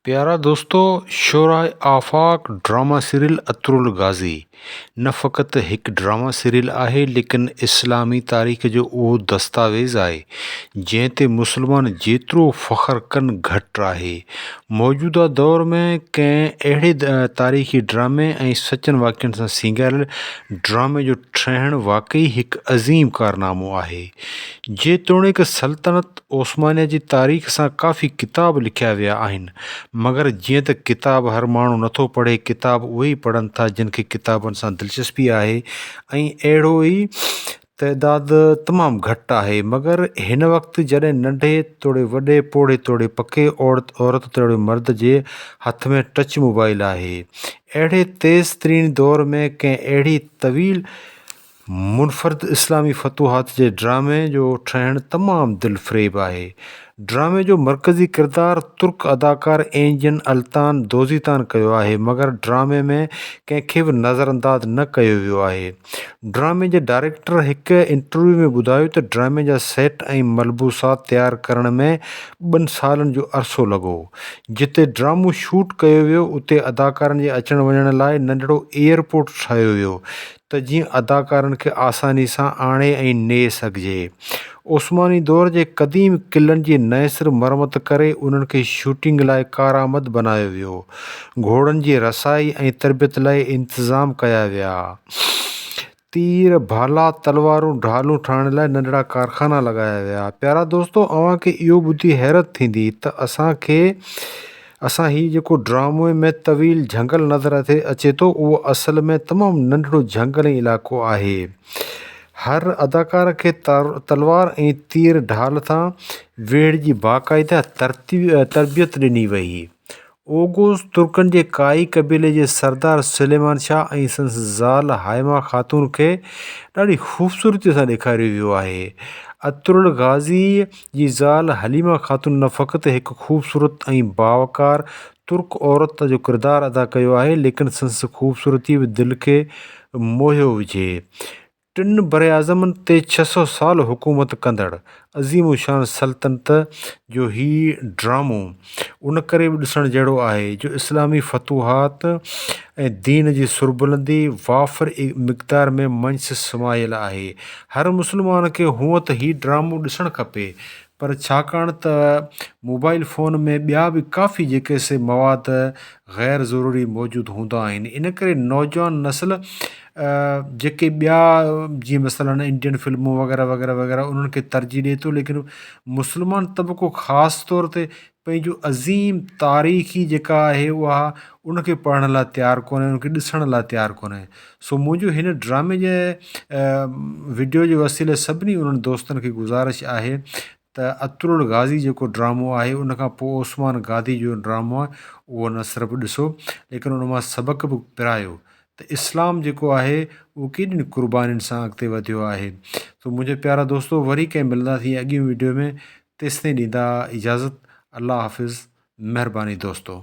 پيارا دوستو شهره آفاق drama serial اطرل غازي نه فقط هڪ ڊراما سيريل آهي ليڪن اسلامي تاريخ جو اهو دستاويز آهي جنهن تي مسلمان جيترو فخر ڪن گهٽ آهي. موجوده دور ۾ ڪنهن اهڙي تاريخي ڊرامي ۽ سچن واقعن سان سينگاريل ڊرامي جو ٺهڻ واقعي هڪ عظيم ڪارنامو آهي. جيتوڻيڪ سلطنت عثمانيه جي تاريخ سان ڪافي ڪتاب لکيا ويا آهن، مگر جيئن ته ڪتاب هر ماڻهو نٿو پڙهي، ڪتاب اهي ئي پڙهن ٿا جن کي ڪتابن سان دلچسپي آهي ۽ اهڙو ئي تعداد تمام گهٽ آهي، مگر هن وقت جڏهن ننڍي توڙي وڏي، پوڙهي توڙي پڪي، عورت توڙي مرد جي هٿ ۾ ٽچ موبائل آهي. اهڙي تيز ترين دور ۾ ڪنهن اهڙي طويل منفرد اسلامي فتوحات جي ڊرامي جو ٺهڻ تمام دلفريب آهي. ڊرامي جو مرڪزي ڪردار ترڪ اداڪار اينجن التان دوزيتان ڪيو آهي مگر ڊرامي ۾ ڪنهن کي به نظرانداز نه ڪيو ويو آهي. ڊرامي جي ڊائريڪٽر هڪ انٽرويو ۾ ٻڌايو ته ڊرامي جا سيٽ ۽ ملبوسات تيار ڪرڻ ۾ ٻن سالن جو عرصو لڳو. جتي ڊرامو شوٽ ڪيو ويو اتي اداڪارن جي اچڻ وڃڻ لاء ننڍڙو ايئرپورٽ ٺاهيو ويو ته جيئن اداڪارن کي آساني سان آڻي ۽ نئي سگهجي. عثماني دور جي قديم قلعن جي نئين سر مرمت ڪري انهن کي شوٽنگ لاء ڪارآمد بنايو ويو. گهوڙن جي رسائي ۽ تربيت لاء انتظام ڪيا ويا. تير، ڀالا، تلوارون، ڍالون ٺاهڻ لاء ننڍڙا ڪارخانا لڳايا ويا. پيارا دوستو اوهان کي اهو ٻڌي حيرت ٿيندي ته اسان کي اسان هي جيڪو ڊرامي ۾ طويل جهنگل نظر اچي ٿو اهو اصل ۾ تمام ننڍڙو جهنگل ۽ علائقو آهي. هر اداڪار کي تلوار ۽ تير ڍال سان ويڙهه جي باقاعده تربيت ڏني وئي. اوغوز ترڪن جي ڪائي قبيلي جي سردار سليمان شاهه ۽ سندس زال هائما خاتون کي ڏاڍي خوبصورتي سان ڏيکاريو ويو آهي. اطرل غازيء جي زال حليمه خاتون نه فقط هڪ خوبصورت ۽ باوقار ترڪ عورت جو ڪردار ادا ڪيو آهي ليڪن سندس خوبصورتي به دل کي موهيو وجهي. ٽن براعظمن تي 600 سال حڪومت ڪندڙ عظيم الشان سلطنت جو هي ڊرامو ان ڪري به ڏسڻ جهڙو آهي جو اسلامي فتوحات ۽ دين جي سربلندي وافر مقدار ۾ منجهس سمايل آهي. هر مسلمان کي هونء ته هي ڊرامو ڏسڻ کپي پر ڇاڪاڻ ته موبائل فون ۾ ٻيا به ڪافي جيڪي سي مواد غير ضروري موجود هوندا آهن ان ڪري نوجوان نسل جيڪي ٻيا جيئن مثلاً انڊين فلمون وغيره وغيره وغيره انهن کي ترجيح ڏئي ٿو ليڪن مسلمان طبقو خاص طور تي پنهنجو عظيم تاريخي جيڪا آهي اها ان کي پڙهڻ لاء تيار ڪونهي ان کي ڏسڻ لاء تيار ڪونهي سو منهنجو هن ڊرامي جي وڊيو جي وسيلي سڀني انهن دوستن کي گذارش آهي ته اطرل غازي جيڪو ڊرامو آهي ان کان پوء عثمان گادي جو ڊرامو آهي اهو نه صرف ڏسو ليڪن ان مان سبق به پرايو ته اسلام جيڪو آهي اهو ڪيڏين قربانين سان اڳتي وڌيو آهي سو منهنجا پيارا دوستو وري ڪنهن ملنداسين اڳين وڊيو ۾ تيستائين ڏيندا اجازت الله حافظ مهرباني دوستو.